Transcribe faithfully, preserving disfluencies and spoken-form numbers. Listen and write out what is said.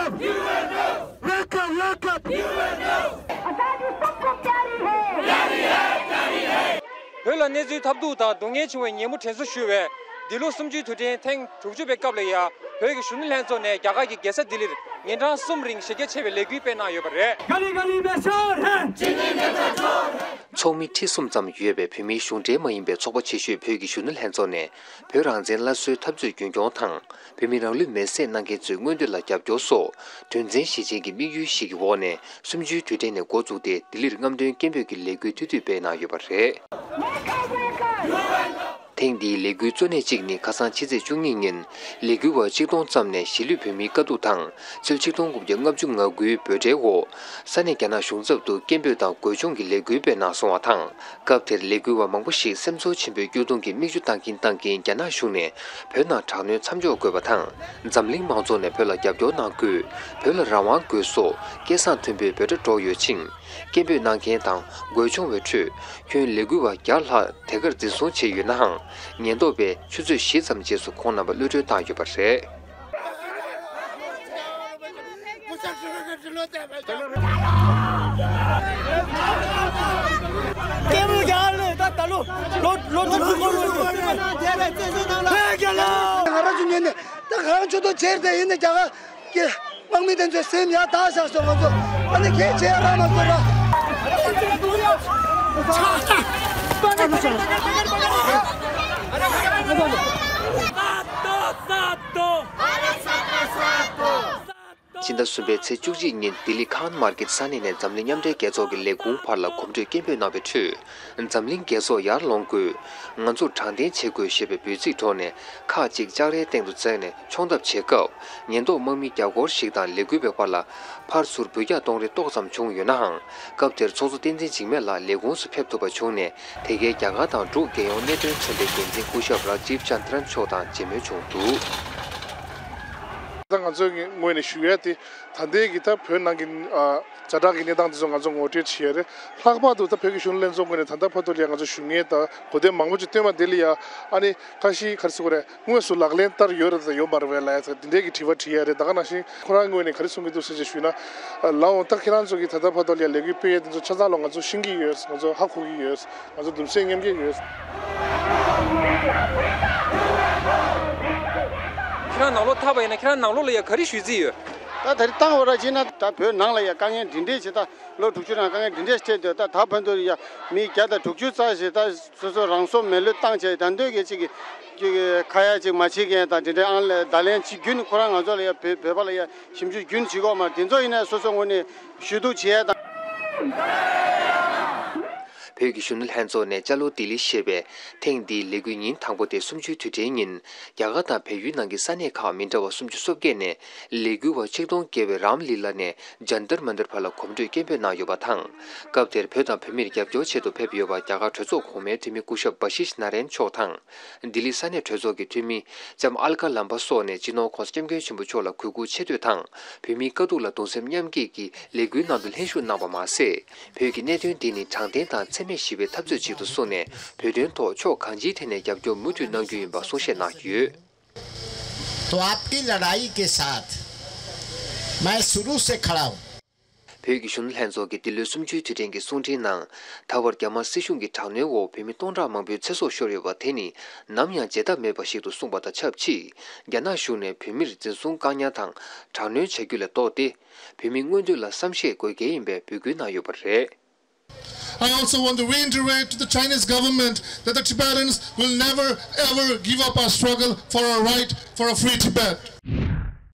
Wake up, wake up! आजादी सबको प्यारी है। བོད་ལ་གནས་ཚུལ་ཐབས་སྡུག་དང་སྡུག་བསྔལ་བྱུང་བའི་ཉིན་མོ་དྲན་གསོ་ཞུ་བའི་འདི་ལོ་གསུམ་བཅུའི་དུས་དྲན་ཐེངས་དྲུག་ཅུ་པའི་སྐབས་ལ་ཡང་བོད་ཀྱི་གཞོན་ནུ་ལྷན་ཚོགས་ནས་རྒྱ་གར་གྱི་རྒྱལ་ས་ལྡི་ལིར་ཉིན་གྲངས་གསུམ་རིང་གཞི་རྒྱ་ཆེ་བའི་ལས་འགུལ་སྤེལ་གནང་ཡོད་པ་རེད། गली गली में शोर है। ཚོགས་མི་ཁྲི་གསུམ་ཙམ་ཡོད་པའི་བོད་མིའི་གཞུང་འབྲེལ་མ་ཡིན་པའི་ཚོགས་པ་ཆེ་ཤོས་བོད་ཀྱི་གཞོན་ནུ་ལྷན་ཚོགས་ནས་བོད་རང་བཙན་སླར་གསོའི་འཐབ་རྩོད་རྒྱུན་འཁྱོངས་དང་། བོད་མི་རང་ལུས་མེར་སྲེག་གནང་མཁན་ཚོའི་མངོན་འདོད་ལ་རྒྱབ་སྐྱོར་སོགས་དོན་ཚན་བཞི་ཅན་གྱི་དམིགས་ཡུལ་ཞིག་གི་འོག་ནས་གསུམ་བཅུའི་དུས་དྲན་ནས་འགོ་བཙུགས་ཏེ་ལྡི་ལིར་རྔམ་སྟོན་སྐད་འབོད་ཀྱི་ལས་འགུལ་ཐུང་ཐུང་སྤེལ་གནང་ཡོད་པ་རེད། ཐེངས་འདིའི་ལས་འགུལ་གཙོ་གནད་གཅིག་ནི་ཁ་སང་ཕྱི་ཚེས་བཅུ་གཉིས་ཉིན་ལས་འགུལ་བ་ཆིག་སྟོང་ཙམ་ནས་གཞིས་ལུས་བོད་མིའི་དཀའ་སྡུག་དང་ཚུལ་ཆིག་སྟོང་དགུ་བརྒྱ་ལྔ་བཅུ་ང་དགུའི་འབོད་སྒྲའི་འོག་ས་གནས་རྒྱ་ནག་གཞུང་ཚབ་ཏུ་སྐད་འབོད་དང་འགོས་སྦྱོང་གི་ལས་འགུལ་སྤེལ་གནང་སོང་བ་དང་། སྐབས་དེར་ལས་འགུལ་བ་མང་པོ་ཞིག་སེམས་ཚོར་ཆེན་པོས་སྐྱོ་གདུང་གི་མིག་ཆུ་བཏང་གིན་བཏང་གིན་རྒྱ་ནག་གཞུང་ནས་བོད་ནང་དྲག་གནོན་མཚམས་འཇོག་དགོས་པ་དང་། འཛམ་གླིང་མང་ཚོགས་ནས་བོད་ལ་རྒྱབ་སྐྱོར་གནང་དགོས། བོད་ལ་རང་དབང་དགོས་སོགས་སྐད་གསང་མཐོན་པོས་འབོད་སྒྲ་སྒྲོག་ཡོད་ཅིང་། སྐད་འབོད་གནང་མཁན་དང་འགོས་སྦྱོང་བའི་ཁྲོད་ཁྱོན་ལས་འགུལ་བ་བརྒྱ་ལྷག་དེ་གར་འཛིན་བཟུང་བྱས་ཡོད་ནའང་། ཉེན་རྟོག་པས་ཆུ་ཚོད་བཞི་ཙམ་རྗེས་སུ་ཁོང་རྣམ་པ་གློད་གྲོལ་བཏང་ཡོད་པ་རེད། སྐད་འབོད་རྒྱག་ལས་ད་ད་ལོ་ལོ་ལོ་དྲུག་ཅུ་འཁོར་ལོ་ཡོད། ང་རང་ཚོ་ཉན་ནས་ད་གང་ཆུ་ཏོ་ཆེར་དེ་ཡིན་ནས་རྒྱ་གར་གྱི་དམག་མི་དེ་ཚོའི་སེམས་ཡར་དག་བཞག་སོང་། ང་ཚོ་ཨ་ནི་གལ་ཆེ་ཡ་རག་མ་སོང་ར། སྦྱིན་བདག་གསུམ་པས་ཚེས་བཅུ་གཅིག་ཉིན་ལྡི་ལི་ཁཱན་མར་ཀེད་ས་གནས་ནས་འཛམ་གླིང་མཉམ་འབྲེལ་རྒྱལ་ཚོགས་ཀྱི་ལས་ཁུངས་བར་ལ་གོམ་བགྲོད་སྐད་འབོད་གནང་བའི་ཁྲོད། འཛམ་གླིང་རྒྱལ་ཚོགས་ཡར་ལོངས་དགོས། ང་ཚོར་དྲང་བདེན་བྱེད་དགོས་ཞེས་པའི་འབོད་ཚིག་སྒྲོག་ནས་ཁག་ཅིག་ལྕགས་རལ་སྟེང་དུ་འཛེགས་ནས་མཆོང་ཐབས་བྱེད་སྐབས། ཉེན་རྟོག་དམག་མི་བརྒྱ་སྐོར་ཞིག་དང་ལས་འགུལ་བའི་བར་ལ་ཕར་ཚུར་འབུད་རྒྱག་གཏོང་རེས་ཏོག་ཙམ་བྱུང་ཡོད་ནའང་། སྐབས་དེར་ཚོགས་གཙོ་བསྟན་འཛིན་འཇིགས་མེད་ལགས་ལས་ཁུངས་སུ་ཕེབས་ཐུབ་པ་བྱུང་ནས། དེ་གའི་རྒྱ་གར་དང་འབྲུག་རྒྱལ་ཡོངས་གནད་དོན་ཚན་པའི་འགན་འཛིན་སྐུ་ཞབས་ར་ཇིབ་ཅན་དྲན་མཆོག་དང་མཇལ་མོལ་བྱུང་འདུག། ད་ང་ཚོའི་ངོས་ནས་ཞུ་ཡ་དེ་ད་ལྟའི་གི་ད་བོད་ནང་གི་ཨ་ཛ་དྲག་གི་གནས་སྟངས་དེ་ཚོ་ང་ཚོ་ངོ་སྤྲོད་བྱེད་ཡ་རེད། ལྷག་པར་དུ་ད་བོད་ཀྱི་གཞོན་ནུ་ལྷན་ཚོགས་ངོས་ནས་ད་ལྟ་བར་དུ་ལ་ཡ་ང་ཚོ་ཞུ་མཁན་དང་གོ་དོན་མང་པོ་ཅིག་བཏོན་པ་དེ་ལ་ཡ་ཨ་ནི་ཁ་ཤས་ག་རེ་ཟེར་དགོས་རེད། དངོས་སུ་ལག་ལེན་བསྟར་ཡོད་རེད་དང་ཡོད་མ་རེད་པས་ལབ་ཡ་ད་འདི་འདྲའི་གི་དྲི་བ་དྲི་ཡ་རེད། ད་ག་ནང་བཞིན་ཁོ་རང་ངོས་ནས་ག་རེ་གསུང་གི་འདུག་ཟེར་ཅིག་ཞུས་ན། ལགས་འོང་ད་ཁྱེད་རང་ཚོ་གི་ད་ལྟ་བར་དུ་ལ་ཡ་ལས་འགུལ་སྤེལ་ཡ་དེ་ཚོ་ཆ་ཚང་ལ་ང་ཚོ་ཤེས་ཀྱི་ཡོད། ང་ཚོ་ཧ་གོ་གི་ཡོད། ང་ཚོ་གདུང་སེམས་མཉམ་སྐྱེད་ཡོད། ཁྱེད་རང་ནང་ལོགས་ཐར་པ་ཡིན་ན་ཁྱེད་རང་ནང་ལོགས་ལ་ཡ་ག་རེ་ཞུ་རྩིས་ཡོད། ད་ད་རེས་བཏང་བ་ར་བྱས་ན་ད་བོད་ནང་ལ་ཡ་དཀའ་ངལ་འདི་འདྲས་བྱས། ད་ལོ་དྲུག་ཅུ་ནང་དཀའ་ངལ་འདི་འདྲས་འཕྲད་འདུག། ད་ད་བར་དུ་ཡ་མི་བརྒྱ་དང་དྲུག་ཅུ་རྩ་ཞིག་ད་སོ་སོ་རང་སྲོག་མེ་ལུས་བཏང་བྱས། ད་འདོད་གི་ཅིག་གི་ཅིག་གི་ཁ་ཡ་ཅིག་མ་བྱེད་མཁན་དང་དེ་འདྲའི་ཨང་ལས་བརྡ་ལན་ཅིག་རྒྱུན་ཁོ་རང་ང་ཚོ་ལ་ཡ་བོད་བོད་པ་ལ་ཡ་ཞིབ་འཇུག་རྒྱུན་བྱེད་གོ་མ་དེ་ཚོ་ཡིན་ན་སོ་སོ་ངོས་ནས་ཞུ་གཏུག་བྱེད་ཡ་དང་། བོད་ཀྱི་གཞོན་ནུ་ལྷན་ཚོགས་ནས་ཅ་ལོ་ལྡི་ལི་ཞེས་པའི་ཐེངས་འདིའི་ལས་འགུལ་ཉིན་དང་པོ་དེ་གསུམ་བཅུའི་དུས་དྲན་ཉིན། རྒྱ་གར་དང་བལ་ཡུལ་ནང་གི་ས་གནས་ཁག་མི་འདྲ་བ་སུམ་ཅུ་སོ་བརྒྱད་ནས་ལས་འགུལ་བ་ཆིག་སྟོང་བརྒལ་བས་རམ་ལི་ལ་ནས་ཇན་ཏར་མན་ཏར་བར་ལ་གོམ་བགྲོད་སྐད་འབོད་གནང་ཡོད་པ་དང་། སྐབས་དེར་བོད་དང་བོད་མིར་རྒྱབ་སྐྱོར་ཆེད་དུ་ཕེབས་ཡོད་པ་རྒྱ་གར་གྲོས་ཚོགས་གོང་མའི་འཐུས་མི་སྐུ་ཞབས་བ་ཤིཤ་ན་རན་མཆོག་དང་། ལྡི་ལི་ས་གནས་གྲོས་ཚོགས་ཀྱི་འཐུས་མི་ལྕམ་ཨལ་ཀ་ལམ་པ་སོགས་ནས་སྤྱི་ནོར་༸གོང་ས་༸སྐྱབས་མགོན་ཆེན་པོ་མཆོག་ལ་གུས་བཀུར་ཆེ་བསྟོད་དང་། བོད་མིའི་དཀའ་སྡུག་ལ་གདུང་སེམས་མཉམ་སྐྱེད་ཀྱི་ལས་འགུལ་ནང་དུ་ལྷན་ཞུགས་གནང་བ་མ་ཟད། བོད་ཀྱི་གནད་དོན་འདི་ནི་དྲང་བདེན་དང་འཚེ་མེད་ཞི་བའི་འཐབ་རྩོད་ཅིག་ཏུ་བཟུང་ནས། བོད་དོན་ཐོག་ཕྱོགས་གང་ཅིའི་ཐད་ནས་རྒྱབ་སྐྱོར་མུ་མཐུད་གནང་རྒྱུ་ཡིན་པ་གསུང་བཤད་གནང་ཡོད། तो आपकी लड़ाई के साथ मैं शुरू से खड़ा हूँ। བོད་ཀྱི་གཞོན་ནུ་ལྷན་ཚོགས་ཀྱི་འདི་ལོའི་གསུམ་བཅུའི་དུས་དྲན་གྱི་གསུང་འཕྲིན་ནང་། ད་བར་རྒྱ་དམར་སྲིད་གཞུང་གི་དྲག་གནོན་འོག་བོད་མི་སྟོང་ཕྲག་མང་པོའི་ཚེ་སྲོག་ཤོར་ཡོད་པ་དེ་ནི་ནམ་ཡང་བརྗེད་ཐབས་མེད་པ་ཞིག་ཏུ་གསུངས་པ་དང་ཆབས་ཅིག། རྒྱ་ནག་གཞུང་ནས་བོད་མིར་འཛིན་བཟུང་བཀག་ཉར་དང་དྲག་གནོན་བྱ་རྒྱུ་ལས་ལྡོག་སྟེ། བོད་མིའི་མངོན་འདོད་ལ་བསམ་ཤེས་དགོས་གལ་ཡིན་པའི་འབོད་སྐུལ་གནང་ཡོད་པ་རེད། I also want to reiterate to the Chinese government that the Tibetans will never ever give up our struggle for our right for a free Tibet.